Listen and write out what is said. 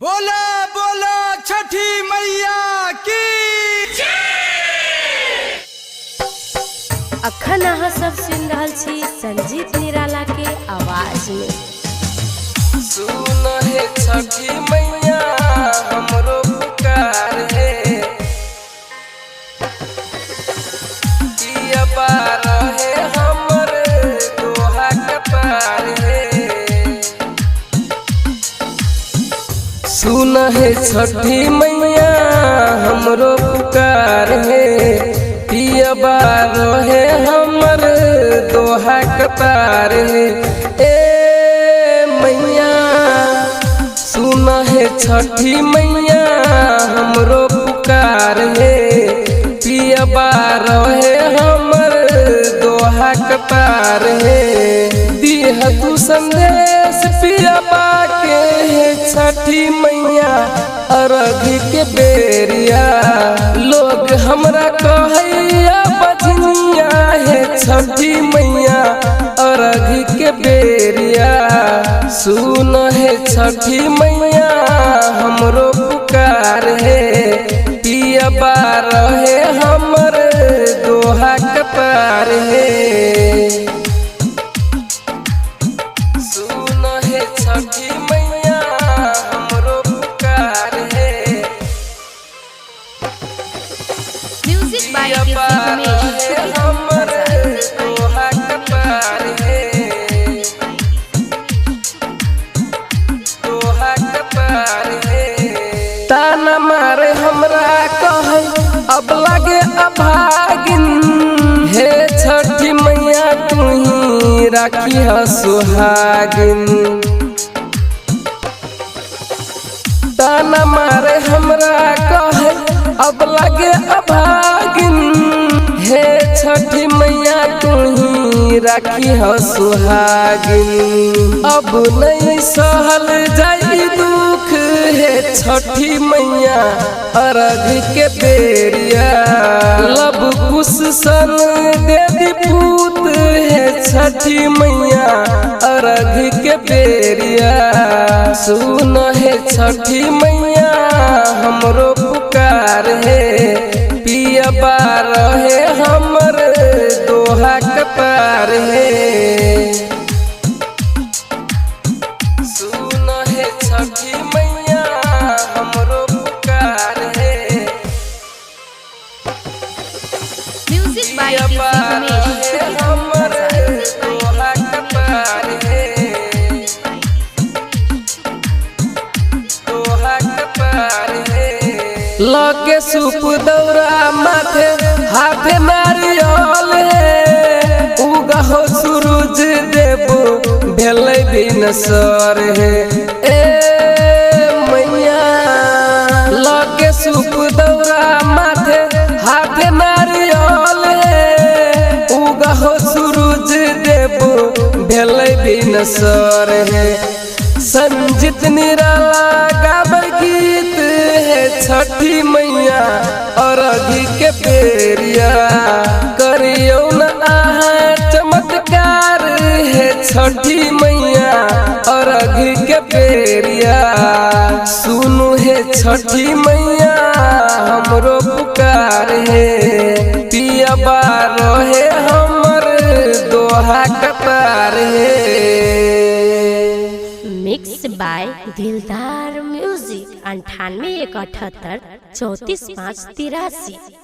बोला बोला छठी मैया की। अखन अहाँ सब सुनि रहल छी संजीत निराला के आवाज में। सुन हे छठी मैया, हमरो पुकार हे। पिया बार हे हमर दोहा कपार हे। सुन हे छठी मैया, हमरो पुकार हे। पिया बार हे हमर दोहा कपार हे। ए मैया, सुन हे छठी मैया, हमरो पुकार हे। पिया बार हे हमर दोहा कपार हे। दीह तू संदेश पिया के हे छठी मैया, अरघ के बेरिया। लोग हमरा कहैया बजनिया हे छठी मैया, अरघ के बेरिया। सुन हे छठी मैया, हमरो पुकार हे। पिया बार हे हमर दोहा कपार हे। सुन हे छठी मैया, हमरो पुकार हे। म्यूजिक बाय पिया बार हे हमर दोहा कपार हे, दोहा कपार हे। ताना मारे हमरा कहै अब लगे अभागिन हे छठी मैया, तू ही राखी ह सुहागिन। ताना मारे हमरा कहे अब लगे अभागिन हे छठी मैया, तू ही राखी ह सुहागिन। अब नहीं सहल जाई दुख हे छठी मैया, अरघ के बेरिया। लब कुश सन दे दी पूत हे छठी मैया, अरघ के बेरिया। सुन हे छठी मैया, हमरो पुकार हे। पिया बार हे हमर दोहा कपार हे। सुन हे छठी मैया, हमरो पुकार हे। म्यूजिक बाय पिया बार हे हमर दोहा कपार हे, दोहा कपार हे। लगे सूप दौरा माथे, हाथे नारियल हे। उगा हो सूरज देव, भेलै बिन सर हे। ए मैया, लगे सूप दौरा माथे, हाथे नारियल हे। उगा हो सूरज देव, भेलै बिन सर हे। संजित निराला गाबै गीत हे छठी मैया, अरघ के बेरिया। करियौ न अहाँ चमत्कार हे छठी मैया, अरघ के बेरिया। सुनु हे छठी मैया, हमरो पुकार हे। पिया बार हे हमर दोहा कपार हे। मिक्स बाय दिलदार म्यूजिक, 98 178 34 5 83।